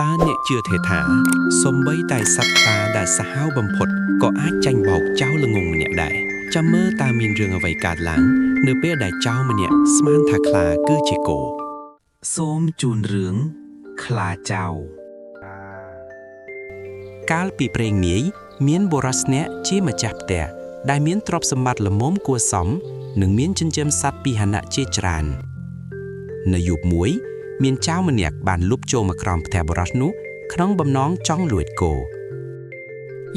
តើអ្នកជឿទេថាសូម្បីតែសត្វខ្លាដែលសាហាវបំផុតក៏អាចចាញ់បោកចៅល្ងងម្នាក់ដែរចាំមើលតើមានរឿងអ្វីកើតឡើង នៅពេលដែលចៅម្នាក់ស្មានថាខ្លាគឺជាគោ សូមជូនរឿងខ្លាចៅ កាលពីព្រេងនាយមានបុរសនាក់ជាម្ចាស់ផ្ទះដែលមានទ្រព្យសម្បត្តិល្មមគួរសមនិងមានចិញ្ចឹមសត្វពាហនៈជាច្រើន នៅយប់មួយ មានចៅម្នាក់បានលុបចូលមកក្រោមផ្ទះបុរសនោះក្នុងបំណងចង់លួចគោ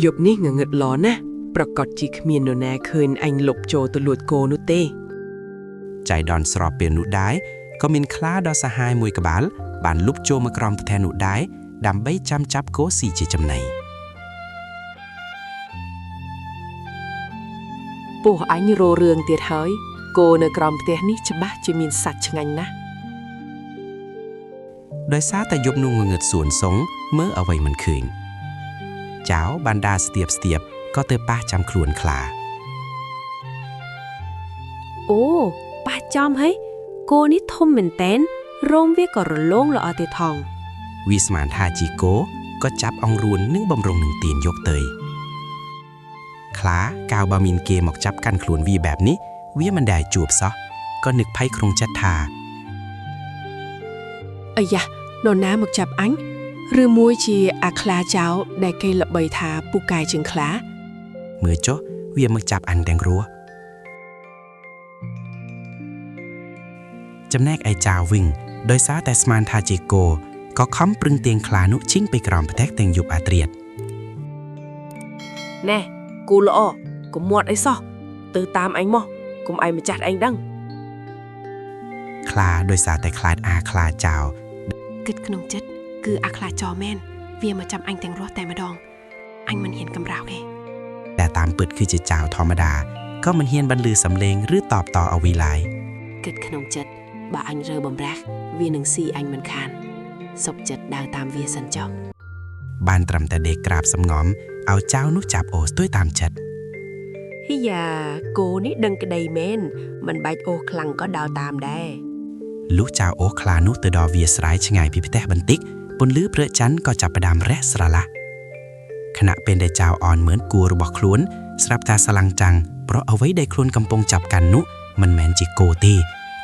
យប់នេះងងឹតល្អណាស់ប្រកាសជាគ្មាននរណាឃើញអញលុបចូលទៅលួចគោនោះទេ ចៃដន្យស្របពេលនោះដែរក៏មានខ្លាដ៏សាហាវមួយក្បាល បានលុបចូលមកក្រោមផ្ទះនោះដែរដើម្បីចាំចាប់គោស៊ីជាចំណី ពោះអញរោរឿងទៀតហើយគោនៅក្រោមផ្ទះនេះច្បាស់ជាមានសត្វឆ្ងាញ់ណាស់ ដោយសារតែយប់នោះងងឹតសួនសុងមើលអ្វីមិនឃើញចៅបានដាស្ទាបស្ទាបក៏ទៅប៉ះចាំខ្លួនខ្លា អូប៉ះចំហីគោនេះធំមែនតែនរោមវាក៏រលោងល្អទៀតថង វាស្មានថាជាគោក៏ចាប់អង្រួននិងបំរុងនឹងទានយកទៅខ្លាកាវបើមានគេមកចាប់កាន់ខ្លួនវាបែបនេះវាមិនដែលជួបសោះក៏នឹកភ័យក្នុងចិត្តថា អាយ៉ានរណាមកចាប់អញឬមួយជាអាខ្លាចៅដែលគេល្បីថាពូកែជាងខ្លា មើលចុះវាមកចាប់អញទាំងរស់ចំណែកឯចៅវិញដោយសារតែស្មានថាជាគោក៏ខំប្រឹងទាញខ្លានោះឈីងไปក្រោមផ្ទះទាំងយប់អាត្រៀត ណែគូល្អកុំមាត់អីសោះទៅតាមអញមកកុំឲ្យម្ចាស់ឯងដឹង ខ្លាដោយសារតែខ្លាចអាខ្លាចៅ គិតក្នុងចិត្តគឺអាខ្លាចមែនវាមកចាំអញទាំងរស់តែម្ដងអញមិនហ៊ានកំរោកទេ តែតាមពិតគឺជាចៅធម្មតាក៏មិនហ៊ានបន្លឺសំឡេងឬតបតអ្វីឡើយ គិតក្នុងចិត្តបើអញរើបំរាស់វានឹងស៊ីអញមិនខានសុបចិត្តដើរតាមវាសិនចុះ បានត្រឹមតែដេកក្រាបសំងំឲ្យចៅនោះចាប់អូសទួយតាមចិត្ត ហ៊ីយ៉ាគោនេះដឹងក្តីមែនមិនបាច់អូសខ្លាំងក៏ដើរតាមដែរ លុះចៅអូសខ្លានោះទៅដល់វាលស្រែឆ្ងាយពីផ្ទះបន្តិចពន្លឺព្រឹកច័ន្ទក៏ចាប់ផ្ដើមរះស្រឡះខណៈពេលដែលចៅអនមឿនគួររបស់ខ្លួន ស្រាប់តែស្រឡាំងចាំងព្រោះអ្វីដែលខ្លួនកំពុងចាប់កាន់នោះមិនមែនជាគោទេ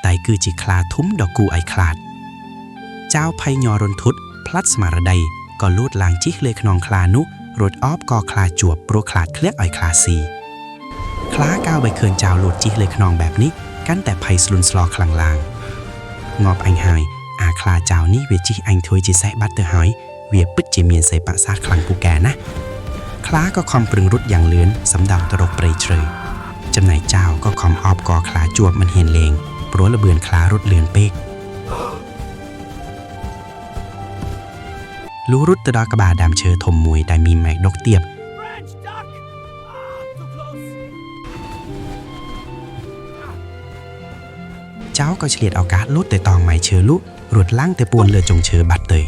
តែគឺជាខ្លាធំដ៏គួរឲ្យខ្លាចចៅភ័យញ័ររន្ធត់ផ្លាត់ស្មារតីក៏លូតឡើងជិះលើខ្នងខ្លានោះរត់អបកខ្លាជួបព្រោះខ្លាចធ្លាក់ឲ្យខ្លាស៊ីខ្លាកៅបើឃើញចៅលូតជិះលើខ្នងបែបនេះកាន់តែភ័យស្លួនស្លខ្លាំងឡើង ងាប់អញហើយអាខ្លាចៅនេះវាជិះអញធ្វើជាសេះបាត់ទៅហើយវាពិតជាមានសេពសាស្ត្រខ្លាំងពូកែណាស់ខ្លាក៏ខំប្រឹងរត់យ៉ាងលឿនសម្ដៅទៅរកព្រៃជ្រៅចំណែកចៅក៏ខំអបកខ្លាជួបមិនហ៊ានលេងព្រោះល្បឿនខ្លារត់លឿនពេកលុះរត់ទៅដល់ក្បាលដើមឈើធំមួយដែលមានមែកដុកទៀប Branch duck! Ah, too close. ចៅក៏ឆ្លៀតឱកាសលូតទៅតងម៉ៃឈើលុរត់ឡើងទៅពួនលើចុងឈើបាត់ទៅ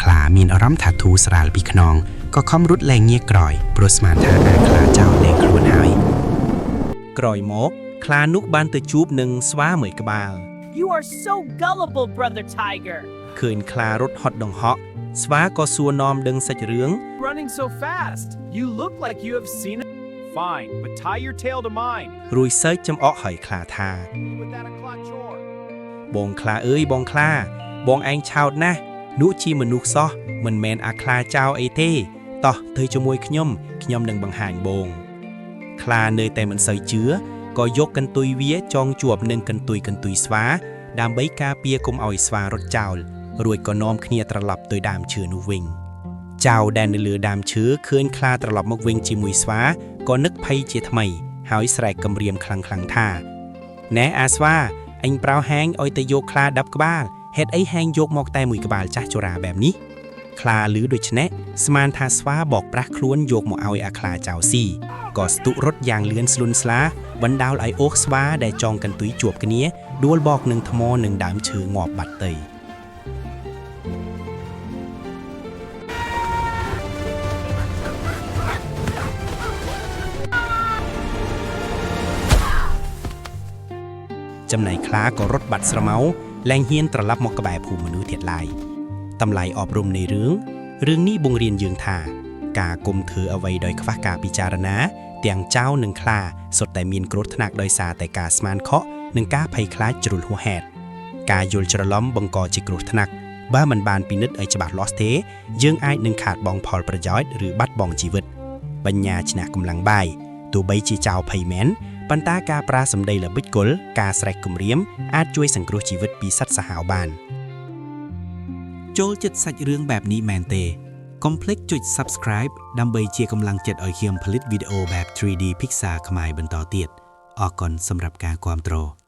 ខ្លាមានអារម្មណ៍ថាធូរស្រាលពីខ្នងក៏ខំរត់លែងងាកក្រោយព្រោះស្មានថាអាខ្លាចៅលែងខ្លួនហើយ ក្រោយមក ខ្លានោះបានទៅជួបនឹងស្វាមួយក្បាល You are so gullible, brother tiger. ឃើញខ្លារត់ហត់ដង្ហក់ស្វាក៏សួរនាំដឹងសាច់រឿង Running so fast. You look like you have seen it. Fine, but tie your tail to mine. រួយសើចចំអកហើយខ្លាថា With that o'clock chore. បងខ្លាអើយបងខ្លា បងឯងឆោតណាស់នោះជាមនុស្សសោះមិនមែនអាខ្លាចៅអីទេតោះទៅជាមួយខ្ញុំខ្ញុំនឹងបង្ហាញបង ខ្លានៅតែមិនសូវជឿក៏យកកន្ទុយវាចងជាប់នឹងកន្ទុយស្វា ដើម្បីការពារកុំឲ្យស្វារត់ចោលរួចក៏នាំគ្នាត្រឡប់ទៅដើមឈើនោះវិញចៅដែលនៅលើដើមឈើឃើញខ្លាត្រឡប់មកវិញជាមួយស្វាក៏នឹកភ័យជាថ្មី ហើយស្រែកគំរាមខ្លាំងៗថា ណែអាស្វាអញប្រោហែងឲ្យទៅយកខ្លា10ក្បាលហេតុអីហែងយកមកតែមួយក្បាលចាស់ចរាបែបនេះខ្លាឮដូច្នេះស្មានថាស្វាបោកប្រាស់ខ្លួនយកមកឲ្យអាខ្លាចៅស៊ីក៏ស្ទុរត់យ៉ាងលឿនស្លុនស្លាបណ្ដាលឲ្យអូសស្វាដែលចងកន្ទុយជួបគ្នាដួលបោកនឹងថ្មនឹងដើមឈើងាប់បាត់ទៅចំណែកខ្លាក៏រត់បាត់ស្រមោលលែងហ៊ានត្រឡប់មកក្បែរភូមិមនុស្សទៀតឡើយ តម្លៃអប់រំនៃរឿងរឿងនេះបង្រៀនយើងថា ការគុំធ្វើអ្វីដោយខ្វះការពិចារណា ទាំងចៅនិងខ្លាសុទ្ធតែមានគ្រោះថ្នាក់ដោយសារតែការស្មានខកនិងការភ័យខ្លាចជ្រុលហួសហេតុការយល់ច្រឡំបង្កជាគ្រោះថ្នាក់បើមិនបានពិនិត្យឲ្យច្បាស់លាស់ទេ យើងអាចនឹងខាតបង់ផលប្រយោជន៍ឬបាត់បង់ជីវិតបញ្ញាឈ្នះកម្លាំងបាយទោះបីជាចៅភ័យមែនប៉ុន្តែការប្រាសម្ដីល្បិចកលការស្រែកគំរាមអាចជួយសង្គ្រោះជីវិតពីសត្វសាហាវបាន ចូលចិត្តសាច់រឿងបែបនេះមែនទេកុំភ្លេចចុច Subscribe ដើម្បីជាកម្លាំងចិត្តឲ្យខ្ញុំផលិតវីដេអូបែប 3D Pixar ខ្មែរបន្តទៀតអរគុណសម្រាប់ការគាំទ្រ។